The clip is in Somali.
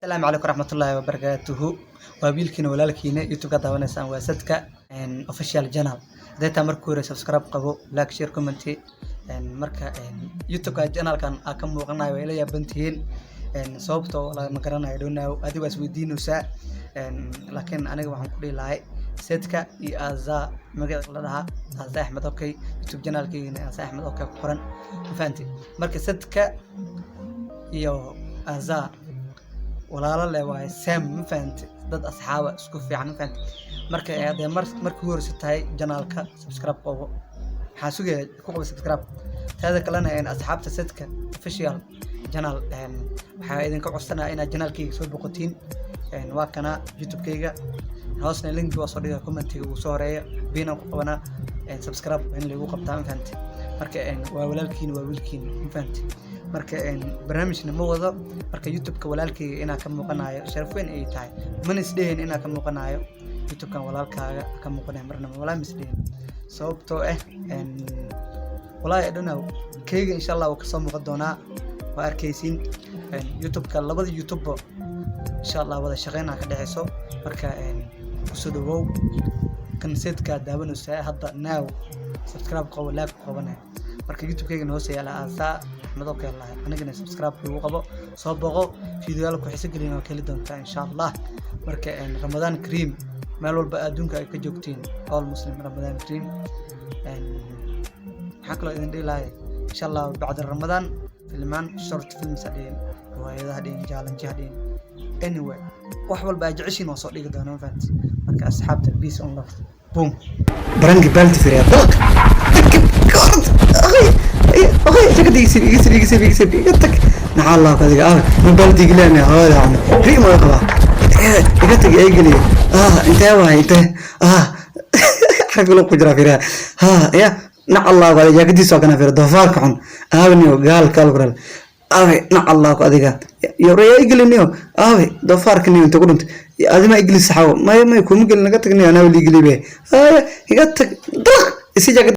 Asalaamu calaykum waraxmatullaahi wabarakaatuhu. Waa wiilkiina, walaalkiina, YouTube ka daawanaysaan waa Sadka Official Channel. Hadday taa markii hore, subscribe qabo, like, share, comment. Marka YouTube-ka channelkan aa ka muuqanayo waa ila yaaban tihiin, sababtoo ma garanayo dhownaw, adiga waa isweydiinaysaa. Laakiin aniga waxaan ku dhihi lahay Sedka iyo Aza magaca la dhahaa Aza Axmed. Okay, YouTube channelkeygana Aza Axmed okay ku qoran, ma fahanti? Marka Sedka iyo Aza walaalo leh waaye, sam, ma fahanti? Dad asxaaba isku fiican, ma fahanti? Marka hadee mar markii ugu horeysa tahay channelka, subscribe qabo, maxaa sugaya? Ku qabo subscribe. Taada kalena, asxaabta Sedka Official Channel, waxaa idinka codsanaya inaad channelkeyga soo boqotiin. Waa kana YouTube-keyga, hoosna linki waa soo dhiga, commentiga uu soo horeeya biinaan ku qabanaa. Subscribe in lagu qabtaa, ma fahanti? Marka waa walaalkiin, waa wiilkiin, ma fahanti? Marka barnaamijna ma wado. Marka YouTube-ka walaalkeyga inaa ka muuqanayo sharaf weyn ay tahay. Mana isdheheen inaa ka muuqanayo YouTube-kan walaalkaaga ka muuqanayo marnaba, walaa ma isdheheen, sababtoo ah walaahi dhanow keyga insha Allah wuu kasoo muuqan doonaa, waa arkaysiin. YouTube-ka labada YouTube insha Allah wada shaqeynaa ka dhexeyso. Marka kusoo dhawow kan seedkaa daawanaysaa hadda now, subscribe qabo, like ku qabanaya. Marka YouTube-keygana hoos yaala Aasaa Axmed oo kale lahay, anigana subscribe lagu qabo, soo boqo, fiidiyoyaal ku xiso gelin waa ka heli doontaa insha Allah. Marka Ramadaan Kariim meel walba adduunka ay ka joogtiin, all Muslim, Ramadaan Kariim. Maxaa kaloo idin dhihi lahay? Insha Allah bacda Ramadaan filmaan, short films ha dhihin, riwaayadaha dhihin, challenge ha dhihin, anyway wax walba aad jeceshiin waa soo dhigi doonaa, ma fahanti? Marka asxaabta, peace on love, boom. Barangi baalti firiya dalq. Okay, shakada iga sib, iga sib, iga sib, iga sib, iga tag. Maxaa Allah ka adiga ah ma baaldi gilaana hooyada cuna ri ma qabaa? Iga tag, ay geliyo. Ah, intee waay? Intee ah xagga ku jira firiya? Ha ya, nac Allah ku adiga, jaakadiisa waa kana. Fira doofaarka xun aawniyo gaalka alkural aawe. Nac Allah ku adiga yo reya igeliniyo aawe doofaarka niyo inta ku dhuntay adima igeli saxawo. Maya, maya, kuma gelin, naga tag niyo, anaa wali igelibe. Haya, iga tag, dalaq isi jaakad.